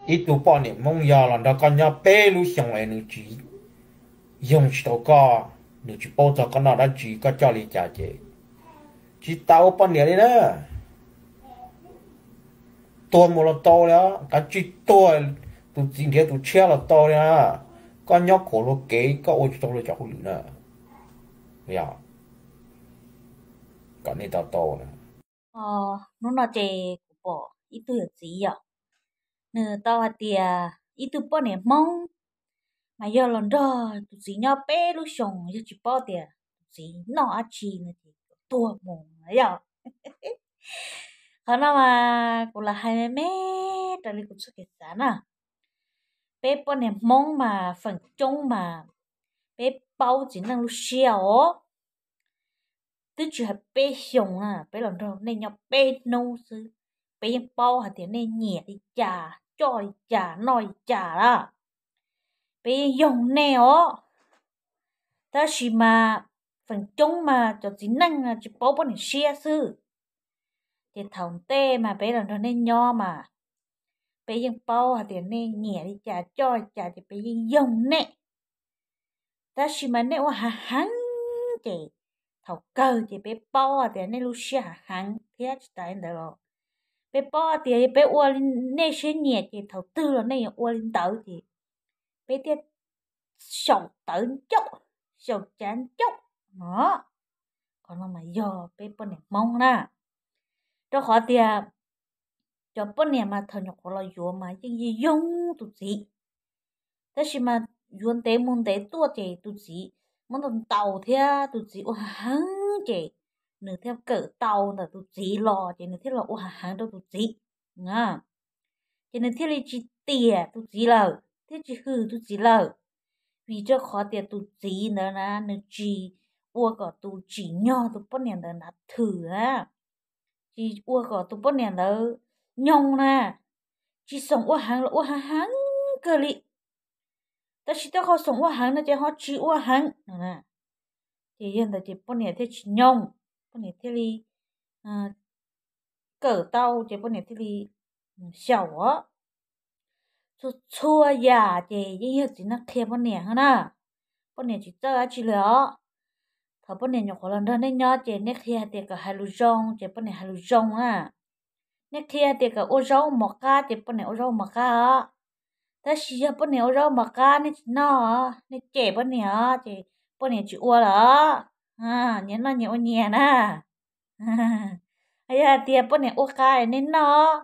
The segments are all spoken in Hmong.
Ib tug poj niam Hmoob yog los nrog koj nyob peb lub xyoos es nws tsis yoog tsis tau koj, nws tsis paub txog koj noj dab tsi koj coj li cas ces tsis tas ua poj niam li na. Tuag mus los tau li, kav tsij tuag, tus txiv nrhiav tus tshiab los tau li na. Koj nyob khuam luag kev koj ua tsis tau luag cov hauj lwm na. Yog kom nej tau tau na. Hnub no ces kuv pom ib tug yawm txiv yom, nws tau hais tias ib tug poj niam Hmoob mas yog los nrog tus txiv nyob peb lub xyoos yog tsis paub tias tus txiv noj dab tsi no ces tuag mus yom. Qhov no mas kuv lam hais me me raws li kuv txoj kev xav na. Peb poj niam Hmoob mas feem coob mas peb paub txiv neej lub siab os. Twb tsis hais peb xyoos na, peb los nrog nej nyob peb hnub xwb, peb yeej paub hais tias nej nyiam li cas coj li cas noj li cas lawm. Peb yeej yoog nej os. Tab sis mas feem coob mas cov txiv neej tsis paub poj niam siab xwb. Ces thaum ntej mas peb los nrog nej nyob mas peb yeej paub hais tias nej nyiam li cas coj li cas ces peb yeej yoog nej. Tab sis mas nej ua hav heev ces thaum kawg ces peb paub hais tias nej lub siab hav heev thiab tsis tas li ntawd los peb paub hais tias yog peb ua li nej siab nyiam ces thaum twg los nej yuav ua li ntawd ces peb thiaj xyaum tawv ncauj, xyaum cav ncauj no. Qhov no mas yog peb poj niam Hmoob na. Rau qhov tias cov poj niam mas thaum nyuam qhuav los yuav mas yeej yoog tus txiv, tab sis mas yuav ntev mus ntev tuaj ces tus txiv muab ntaus ntaus thiab tus txiv ua hav heev ces nws thiaj kawm tau ntawm tus txiv los ces nws thiaj los ua hav heev rau tus txiv. Ces nws thiaj li tsis tiam tus txiv lawm thiab tsis hwm tus txiv lawm, vim rau qhov tias tus txiv ntawd na nws tsis ua kom tus tsim nyog tus poj niam ntawd na thwm na, tsis ua kom tus poj niam ntawd nyoog na, tsis xoom ua heev los ua hav heev kawg li. Tab sis tej qhov xoom ua heev no ces ho tsis ua heev no na. Ces yog ntawd ces poj niam thiaj tsis nyoog, poj niam thiaj li kawm tau ces poj niam thiaj li xyaum os. Txhua txhua yam ces yeej yog txiv neej qhia poj niam na. Poj niam tsis txawj dab tsi li os. Thaum poj niam nyuam qhuav los nrog nej nyob ces nej qhia hais tias kom hais lus zoo ces poj niam hais lus zoo na. Nej qhia hais tias kom ua zaub mov qab ces poj niam ua zaub mov qab os. Tab sis yog poj niam ua zaub mov qab nej tsis noj os, nej cem poj niam os ces poj niam tsis ua lawm. Nyias noj nyias ua nyias na. Yog hais tias poj niam ua qab nej noj,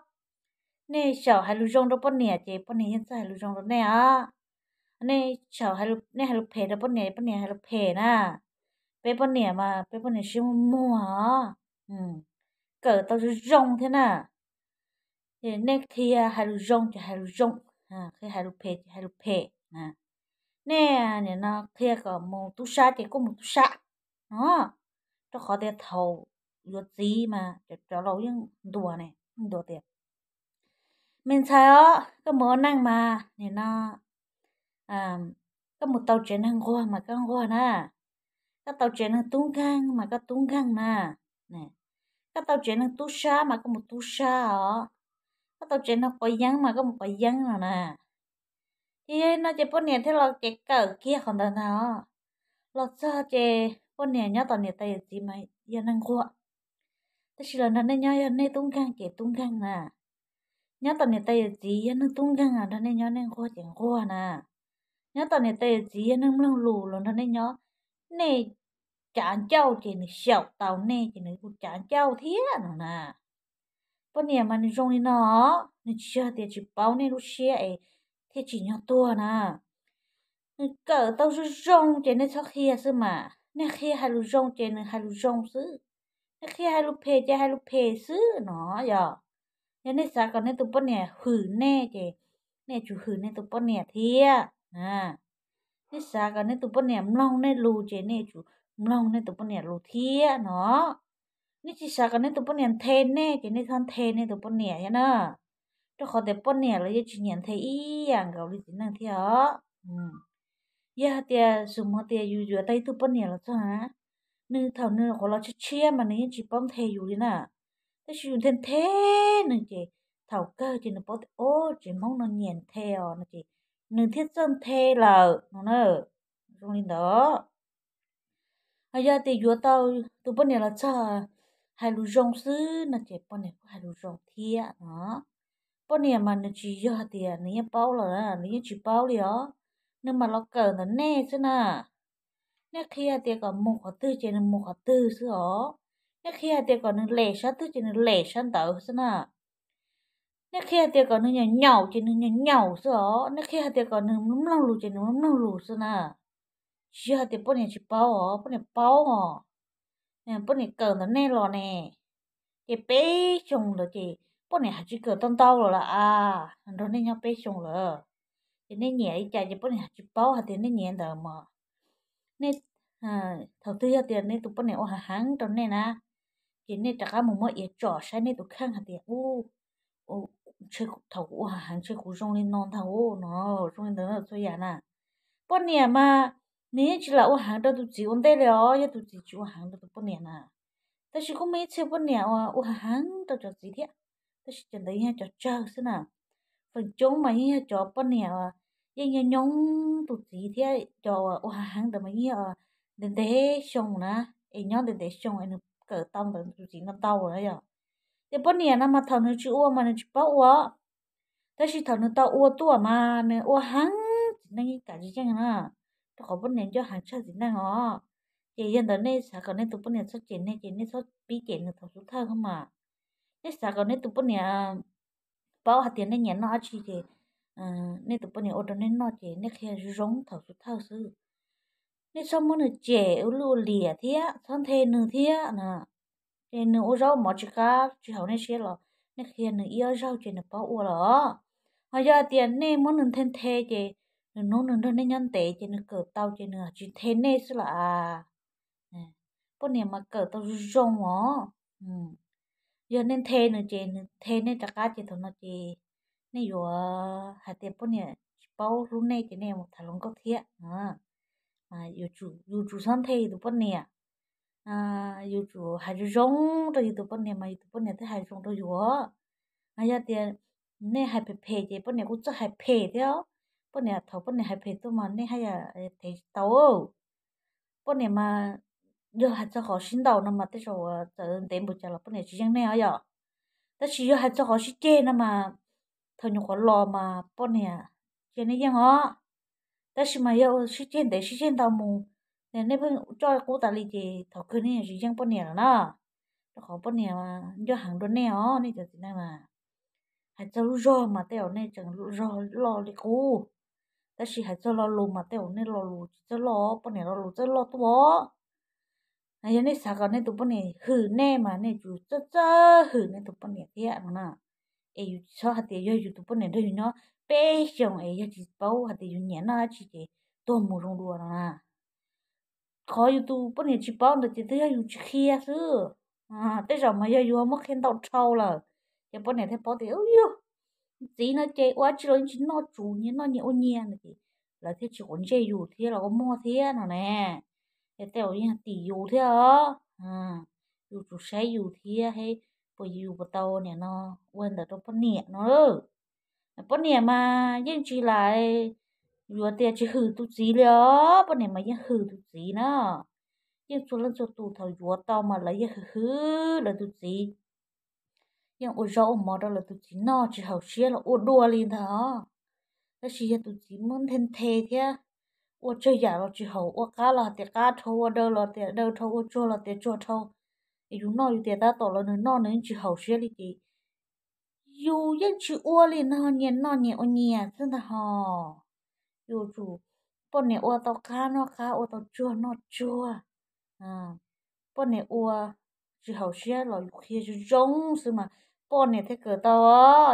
nej xyaum hais lus zoo rau poj niam ces poj niam yeej txawj hais lus zoo rau nej os. Nej xyaum, nej hais lus phem rau poj niam, poj niam hais lus phem na. Peb poj niam mas peb poj niam siab muag muag os, kawm tau zoo zoo thiab na. Ces nej qhia hais lus zoo ces hais lus zoo, qhia hais lus phem ces hais lus phem na. Nej nim no qhia kom mus tub sab ces kuj mus tub sab no. Rau qhov tias thaum yuav txiv mas cov laus yeej ntuas ne, ntuas tias, me ntxhais os, koj mus ua neej mas nim no koj mus tau tsev neeg nquag mas koj nquag na, koj tau tsev neeg tub nkeeg mas koj tub nkeeg na, koj tau tsev neeg tub sab mas koj mus tub sab os, koj tau tsev neeg quav yeeb mas koj mus quav yeeb no na. Ces yog li no ces poj niam thiaj los ces kawm kiag qhov ntawd ntag os. Los txog ces poj niam nyob tom niam tais yawm txiv mas yog neeg nquag, tab sis los nrog nej nyob yog nej tub nkeeg ces tub nkeeg na. Nyob tom niam tais yawm txiv yog neeg tub nkeeg los nrog nej nyob nej nquag ces nquag na. Nyob tom niam tais yawm txiv yog neeg mloog lus los nrog nej nyob, nej cav ncauj ces nws xyaum tau nej ces nws kuj cav ncauj thiab no na. Poj niam mas nws zoo li no, nws tsis yog tias tsis paub nej lub siab es thiaj tsim nyog tuag na. Nws kawm tau zoo zoo ces nej txhob qhia xwb mas, nej qhia hais lus zoo ces nws hais lus zoo xwb, nej qhia hais lus phem ces hais lus phem xwb no yog. Yog nej xav kom nej tus poj niam hwm nej ces nej yuav tsum hwm nej tus poj niam thiab. Nej xav kom nej tus poj niam mloog nej lus ces nej yuav tsum mloog nej tus poj niam lus thiab no. Nej tsis xav kom nej tus poj niam nthe nej ces nej txhob nthe nej tus poj niam thiab na. Rau qhov tias poj niam los yeej tsis nyiam nthe ib yam nkaus li txiv neej thiab os. Yog hais tias xus mus tias yus yuav tau ib tug poj niam los txog na, nws thaum nws qhuav los tshiab tshiab mas nws yeej tsis paub nthe yus li na. Tab sis yus nthe nthe nws ces thaum kawg ces nws paub tias, o, tsev Hmoob no nyiam nthe os no ces nws thiaj txawj nthe lawm no na. Zoo li ntawd. Ho yog tias yuav tau tus poj niam los txog hais lus zoo xwb no ces poj niam kuj hais lus zoo thiab no. Poj niam mas nws tsis yog tias nws yeej paub lawm, nws yeej tsis paub li os. Nws mam los kawm ntawm nej xwb na. Nej qhia hais tias kom mus qhov twg ces nws mus qhov twg xwb os. Nej qhia hais tias kom nws lem sab twg ces nws lem sab ntawd xwb na. Nej qhia hais tias kom nws nyaum nyaum ces nws nyaum nyaum xwb os. Nej qhia hais tias kom nws mloog lus ces nws mloog lus xwb na. Tsis yog hais tias poj niam tsis paub os, poj niam paub os. Poj niam kawm ntawm nej los ne, ces peb xyoo ntawd ces poj niam hais tsis kawm tau ntau los lawm a, nrog nej nyob peb xyoo lawm. Ces nej nyiam li cas ces poj niam hais tsis paub hais tias nej nyiam ntawd mas. Nej, thaum twg yog tias nej tus poj niam ua hav heev rau nej na, ces nej rov qab mus muab iav tsom saib nej tus kheej hais tias, u, thaum kuv ua hav heev ntshe kuv zoo li no ntag no, zoo li ntawd txhua yam na. Poj niam mas nws yeej tsis lam ua heev rau tus txiv ua ntej li os, yog tus txiv tsis ua heev rau tus poj niam na. Tab sis kuj muaj ib txhia poj niam uas ua hav heev rau cov txiv thiab, tab sis cov ntawd yog cov tsawg xwb na. Feem coob mas yeej yog cov poj niam uas yeej nyob nyob tus txiv thiab cov uas ua hav heev ntawd mas yeej yog ntev ntev xyoo na, es nyob ntev ntev xyoo es nws kawm tau ntawm tus txiv ntau ntau lawm yom. Ces poj niam no mas thaum nws tsis ua mas nws tsis paub ua, tab sis thaum nws tau ua tuaj mas nws ua heev txiv neej yeej kam tsis yeej na, rau qhov poj niam nco heev tshaj txiv neej os. Ces yog ntawd nej xav kom nej tus poj niam txhob cem nej ces nej txhob pib cem nws thaum xub thawj mas. Nej xav kom nej tus poj niam paub hais tias nej nyiam noj dab tsi ces nej tus poj niam ua rau nej noj ces nej qhia zoo zoo thaum xub thawj xwb. Nej txhob muab nws cem ua luj ua liam thiab txhob nthe nws thiab na. Ces nws ua zaub mov tsis qab tsis haum nej siab los nej qhia nws ib ob zaug ces nws paub ua los. Ho yog hais tias nej muab nws nthe nthe ces nws hnub nws nrog nej nyob ntev ces nws kawm tau ces nws tsis nthe nej xwb los as. Poj niam mas kawm tau zoo zoo os. Yog nej nthe nws ces nws nthe nej rov qab ces thaum no ces nej yuav hais tias poj niam tsis paub hlub nej ces nej mus tham hluas nkauj thiab. Yus tsum txhob nthe yus tus poj niam, yus tsum hais zoo zoo rau yus tus poj niam mas yus tus poj niam thiaj hais zoo rau yus. Yog tias nej hais phem phem ces poj niam kuj txawj hais phem thiab. Poj niam thaum poj niam hais phem tuaj mas nej haj yam thev tsis tau. Poj niam mas yog hais txog qhov sib ntaus no mas tej zaum txawm ntev npaum cas los poj niam tsis yeej nej os yom. Tab sis yog hais txog qhov sib ceg no mas thaum nyuam qhuav los mas poj niam cia nej yeej os. Tab sis mas yog sib ceg ntev sib ceg ntau mus, nej pheej coj qub tas li ces thaum kawg nej yuav tsis yeej poj niam lawm na. Rau qhov poj niam nco heev dua nej os, nej cov txiv neej mas. Hais txog lub zog mas tej zaum nej tseem zog loj li qub, tab sis hais txog lo lus mas tej zaum nej lo lus tsis txawj loj, poj niam lo lus txawj loj tuaj. Yog nej xav kom nej tus poj niam hwm nej mas nej tsum txawj txawj hwm nej tus poj niam thiab no na. Es yus tsis txhob hais tias yog yus tus poj niam nrog yus nyob peb xyoos es yog tsis paub hais tias yus nyiam noj dab tsi ces tuag mus zoo dua no na. Qhov yus tus poj niam tsis paub ntawd ces twb yog yus tsis qhia xwb. Tej zaum mas yog yus muab qhia ntau dhau lawm, ces poj niam thiaj paub tias, u yug, txiv no ces ua dab tsi los yeej tsis noj, tsum nyias noj nyias ua nyias no ces lawv thiaj tsis quav ntsej yus thiab los ua muag thiab no ne. Es tej zaum yeej tim yus thiab os. Yus tsum saib yus thiab, puas yus puas tau nim no ua ntawd rau poj niam no. Poj niam mas yeej tsis lam yuav tias tsis hwm tus txiv li os, poj niam mas yeej hwm tus txiv na. Yeej txhua leej txhua tus thaum yuav tau mas lawv yeej hwm hwm lawv tus txiv, yeej ua zaub ua mov rau lawv tus txiv noj tsis haum siab los ua dua li ntag. Tab sis yog tus txiv muab nthe nthe thiab ua tsawg yam los tsis haum, ua qab los tias qab dhau, ua daw los tias daw dhau, ua tsuag los tias tsuag dhau, es yus noj yus tias tab tom los nws noj nws yeej tsis haum siab li ces yus yeej tsis ua li no, nyias noj nyias ua nyias xwb ntag hos. Yus tsum, poj niam ua tau qab noj qab, ua tau tsuag noj tsuag. Poj niam ua tsis haum siab los yus qhia zoo zoo xwb mas poj niam thiaj kawm tau.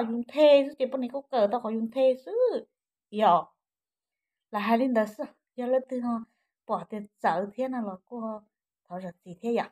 Yus nthe xwb ces poj niam kuj kawm tau qhov yus nthe xwb. Yog, lam hais li ntawd xwb, yog leej twg pom tias txawv thiab no los kuj thov zam txim thiab yom.